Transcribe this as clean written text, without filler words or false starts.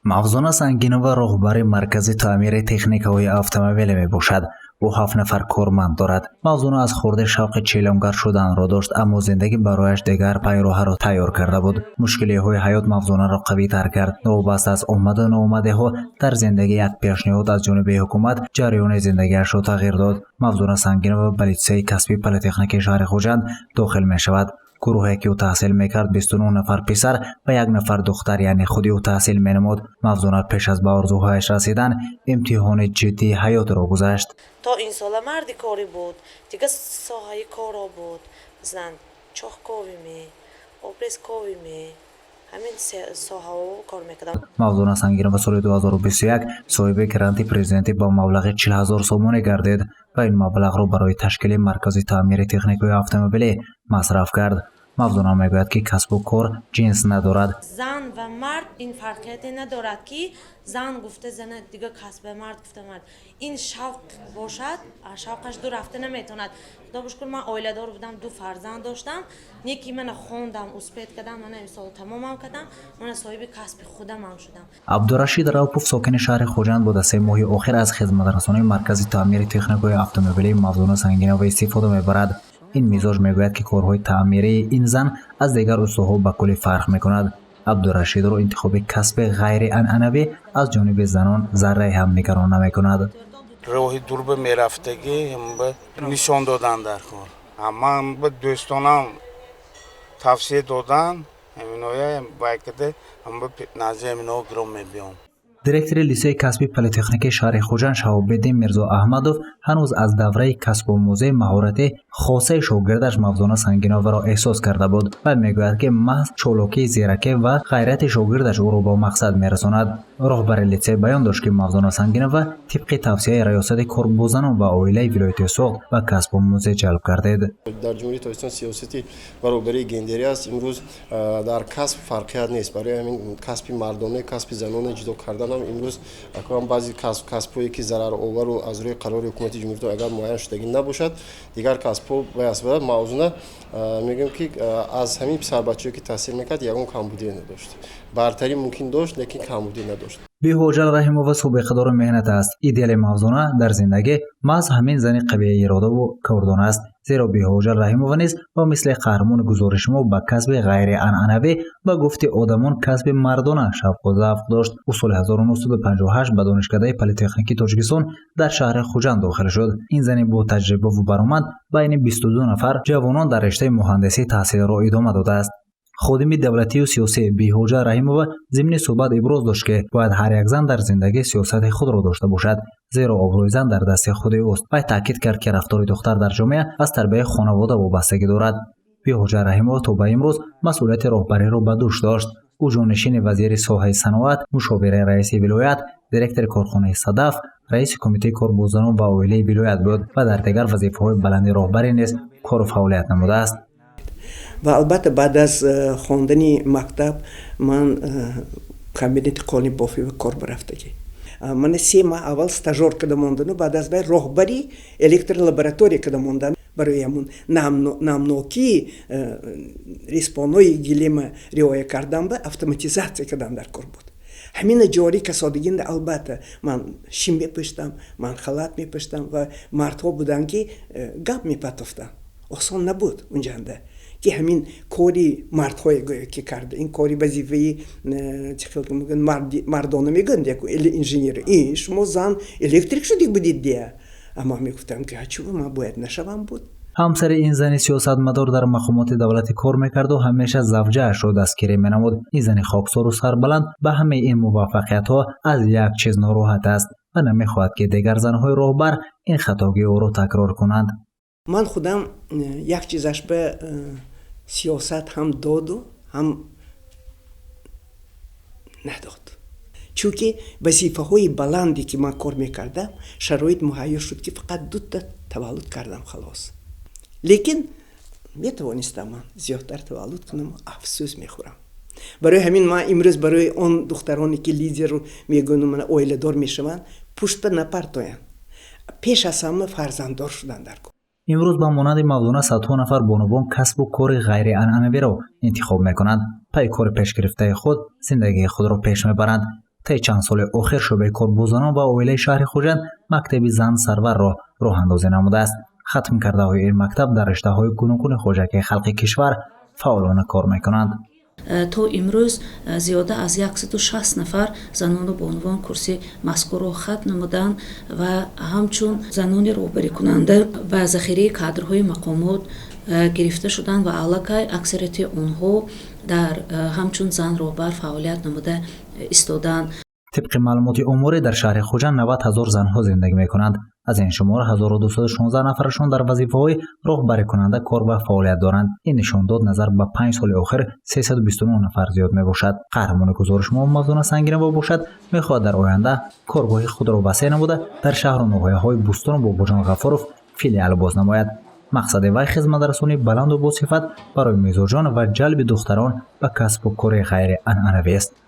Мавзуна Сангинова роҳбари маркази таъмири техникаҳои автомобиле мебошад. Ӯ ҳафт нафар корманд дорад. Мавзуна аз хурдӣ шавқи чиломгар шуданро дошт, аммо зиндагӣ барояш дигар пайроҳаро тайёр карда буд. Мушкилиҳои ҳаёт Мавзунаро қавитар кард. Новобаста аз омаду ноомадиҳо дар зиндагӣ, як пешниҳод аз ҷониби ҳукумат ҷараёни зиндагиашро тағйир дод. Мавзуна Сангинова ба литсейи касбии политехникии шаҳри Хуҷанд дохил мешавад. Гурӯҳе, ки ӯ таҳсил мекард, 29 нафар писар ва як нафар духтар, яъне худи ӯ, таҳсил менамуд. Мавзуна пеш аз ба орзуҳояш расидан имтиҳони ҷиддии ҳаётро гузашт. То ин сола марди корӣ буд, дигар соҳаи корро буд, масалан, чоҳковӣ ме, обрезковӣ ме, ҳамин соҳаҳо кор мекардам. Мавзуна Сангинова соли 2021 соҳиби гранти президентӣ ба маблағи 40 000 сомонӣ гардид ва ин маблағро барои ташкили маркази таъмири техникаҳои автомобилӣ масраф кард. Мавзуна мегӯяд, ки касбу кор ҷинс надорад. Зан ва мард ин фарқияте надорад, ки зан гуфта зана, дигар касба, мард гуфта мард. Ин шавқ бошад, шавқаш ду рафта наметавонад. Худо шукр, ман оиладор будам, ду фарзанд доштам, не ки мана хондам, успеть кардам, мана имсол тамомам кардам, мана соҳиби касби худамам шудам. Абдурашид Раупов сокини шаҳри Хуҷанд буда, 3 моҳи охир аз хизматрасонии маркази таъмири техникаҳои автомобилии Мавзуна Сангинова истифода мебарад. Ин мизоҷ мегӯяд, ки корҳои таъмирии ин зан аз дигар устоҳо ба куллӣ фарқ мекунад. Абдурашидро интихоби касби ғайрианъанавӣ аз ҷониби занон заррае ҳам нигарон намекунад. Роҳи дурба мерафтагӣ нишон додан дар кор. Ман ба дӯстонам тавсия додан, ҳаминоя байкада назди ҳамино гиром мебиём. Директори литсейи касбии политехникии шаҳри Хуҷанд Шаҳобиддин Мирзоаҳмадов ҳанӯз аз давраи касбомӯзӣ маҳорати хосаи шогирдаш Мавзуна Сангиноваро эҳсос карда буд ва мегӯяд, ки маҳз чолокӣ, зиракӣ ва ғайрати шогирдаш ӯро ба мақсад мерасонад. Роҳбари литсей баён дошт, ки Мавзуна Сангинова тибқи тавсияи раёсати кор бо занон ва оилаи вилояти Суғд ба касбомӯзӣ ҷалб гардид. Дар Ҷумҳурии Тоҷикистон сиёсати баробарии гендерӣ аст. Имрӯз дар касб фарқият нест. Барои ҳамин касби мардона, касби занона ҷудо карданам имрӯз баъзе касбҳое, ки зараровару аз рӯи қарори ҳукумати ҷумҳурии агар муайян шудагӣ набошад, дигар касбҳо бояд. Мавзуна, мегӯем, ки аз ҳамин писарбачаҳое, ки таҳсил мекард, ягон камбудие надошт. Бартарӣ мумкин дошт, лекин камбудӣ надошт. Беҳоҷал Раҳимова собиқадори меҳнат аст. Идеали Мавзуна дар зиндагӣ маҳз ҳамин зани қавии иродаву кордон аст, зеро Беҳоҷал Раҳимова низ ба мисли қаҳрамони гузориши мо ба касби ғайрианъанавӣ, ба гуфти одамон касби мардона, шавқу завқ дошт. Ӯ соли 1958 ба Донишкадаи политехникии Тоҷикистон дар шаҳри Хуҷанд дохил шуд. Ин зани бо таҷрибаву бароманд байни 22 нафар ҷавонон дар риштаи муҳандисӣ таҳсилро идома додааст. Ходими давлатию сиёсӣ Беҳоҷа Раҳимова зимни суҳбат иброз дошт, ки бояд ҳар як зан дар зиндагӣ сиёсати худро дошта бошад, зеро обрӯи зан дар дасти худи ӯст. Вай таъкид кард, ки рафтори духтар дар ҷомеа аз тарбияи хонавода вобастагӣ дорад. Беҳоҷа Раҳимова то ба имрӯз масъулияти роҳбариро ба дӯш дошт. Ӯ ҷонишини вазири соҳаи саноат, мушовири раиси вилоят, директори корхонаи «Садаф», раиси кумитаи кор бо занон ва оилаи вилоят буд ва дар дигар вазифаҳои баланди роҳбарӣ низ кору фаъолият намудааст. Ва албатта, баъд аз хондани мактаб ман кабинети қолинбофӣ кор бирафтагӣ. Мана, 3 моҳ аввал стажёр када мондану, баъд аз вай роҳбари электролаборатория када мондан. Барои ҳамун намнокии ресипонҳои гилема риоя кардан ба автоматизатсия кардан дар кор буд. Ҳамина ҷорӣ касодигинда, албатта, ман шим мепӯштам, ман халат мепӯштам ва мардҳо буданд, ки гап мепатофтанд. Осон набуд унҷанда, ки ҳамин кори мардҳое гӯё ки карда, ин кори вазифаи чӣ хел мегӯянд, мардона мегӯянд, яку инженер, шумо зан электрик шудик будид дия. Аммо мегуфтам, ки чӯ ман бояд нашавам буд. Ҳамсари ин зани сиёсатмадор дар мақомоти давлатӣ кор мекарду ҳамеша завҷаашро дастгирӣ менамуд. Ин зани хоксору сарбаланд ба ҳамаи ин муваффақиятҳо аз як чиз нороҳат аст ва намехоҳад, ки дигар занҳои роҳбар ин хатогии ӯро такрор кунанд. Ман худам як чизаш ба сиёсат ҳам доду, ҳам надод, чунки вазифаҳои баланде, ки ман кор мекардам, шароит муҳайё шуд, ки фақат дута таваллуд кардам, халос. Лекин метавонистам ман зиёдтар таваллуд кунам. Афсӯс мехӯрам. Барои ҳамин ман имрӯз барои он духтароне, ки лидеру мегӯяну мана оиладор мешаванд, пуштба напартоянд, пеш аз ҳама фарзанддор шудан дар кор. Имрӯз ба монанди Мавзуна садҳо нафар бонувон касбу кори ғайрианъанавиро интихоб мекунанд, пайи кори пешгирифтаи худ зиндагии худро пеш мебаранд. Таи чанд соли охир шӯъбаи кор бо занон ва оилаи шаҳри Хуҷанд мактаби зан сарварро роҳандозӣ намудааст. Хатмкардаҳои ин мактаб дар риштаҳои гуногуни хоҷагии халқи кишвар фаъолона кор мекунанд. То имрӯз зиёда аз 160 нафар занону бонувон курси мазкурро хатм намуданд ва ҳамчун занони роҳбарикунанда ба захираи кадрҳои мақомот гирифта шуданд ва аллакай аксарияти онҳо дар ҳамчун зан роҳбар фаъолият намуда истоданд. Тибқи маълумоти оморӣ, дар шаҳри Хуҷанд 90 000 занҳо зиндагӣ мекунанд. Аз ин шумор 1216 нафарашон дар вазифаҳои роҳбарикунанда кор ва фаъолият доранд. Ин нишондод назар ба 5 соли охир 329 нафар зиёд мебошад. Қаҳрамони гузориши мо Мавзуна Сангинова бошад, мехоҳад дар оянда коргоҳи худро васеъ намуда, дар шаҳру ноҳияҳои Бӯстону Бобоҷон Ғафуров филиал боз намояд. Мақсади вай хизматрасонии баланду босифат барои мизоҷон ва ҷалби духтарон ба касбу кори ғайрианъанавист.